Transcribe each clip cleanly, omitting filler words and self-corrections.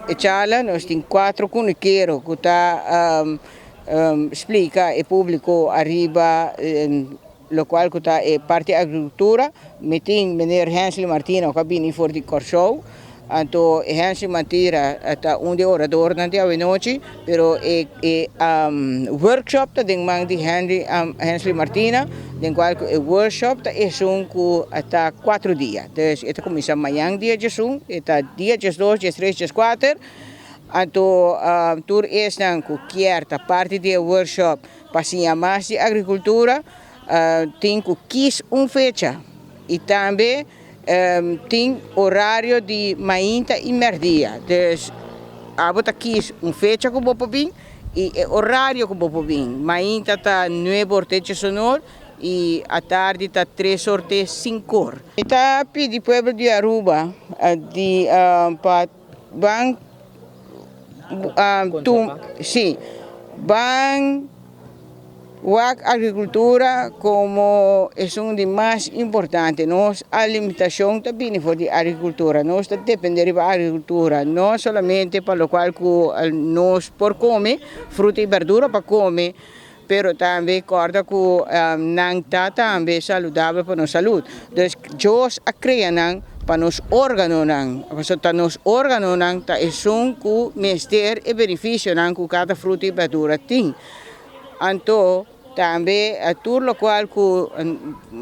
E charla, nos tin cuatro kunukero cu ta splica e publico ariba locual cu ta e parti agricultura. Mi tin meneer Hensley Martina cu a bini for di Corsou. Anto Hensley Martina ta un di e oradornan di awenochi, pero e workshop ta den man di Hensley Martina, den cual e workshop ta esun cu ta 4 dia. Dus e ta cuminsa mañan dia 11, e ta dia 12, 13, 14. Anto tur esnan cu kier ta parti di e workshop pa siña mas di agricultura, tin cu kies un fecha y tambe tin horario di mainta y merdia. Dus abo ta kies un fecha cu bo por bin y e horario cu bo por bin. Mainta ta 9 or te 11 or y atardi ta 3 or te 5 or. Ta pidi pueblo di Aruba di pa ban si, ban wak agricultura como esun di mas importante. Nos alimentacion ta bini for di agricultura. Nos ta depende di agricultura, no solamente pa locual cu nos por come, fruta y berdura pa come, pero tambe corda cu nan ta tambe saludabel pa nos salud. Dus Dios a crea nan pa nos organonan, ta nos organonan ta esun cu mester e beneficionan cu cada fruta y berdura tin. Anto tambe tur locual cu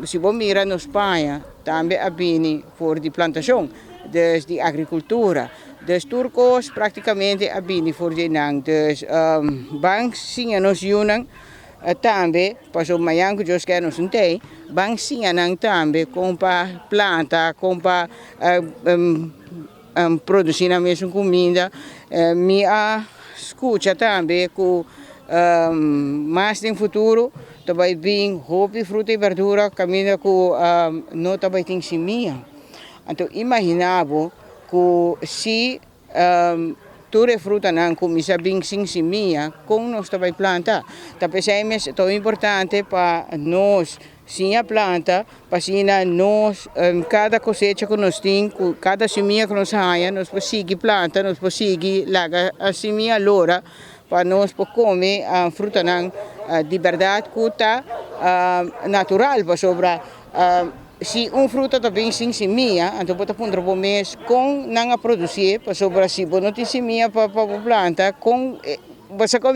si bo mira nos paña tambe a bini for di plantacion, dus di agricultura. Dus tur cos practicamente a bini for di nan. Dus ban siña nos yiunan tambe, paso mañan cu Dios kier nos no tey, ban siña nan tambe con pa planta, con pa produci nan mes cuminda. Mi a scucha tambe cu mas den futuro tambe bin hopi fruta y berdura caminda cu no tambe tin simia. Anto imagina bo cu si tur e frutanan cuminsa bin sin simia, con nos tambe planta? Ta pesey ta importante pa nos siña planta, pa asina nos cada cosecha cu nos tin, cada simia cu nos haya, nos por sigui planta, nos por sigui laga e simia lora, pa nos por come frutanan di berdad cu ta natural, pasobra si un fruta ta bin sin simia, anto bo ta puntra bo mes con nan a produci, pasobra si bo no tin simia pa planta, con bo sa con?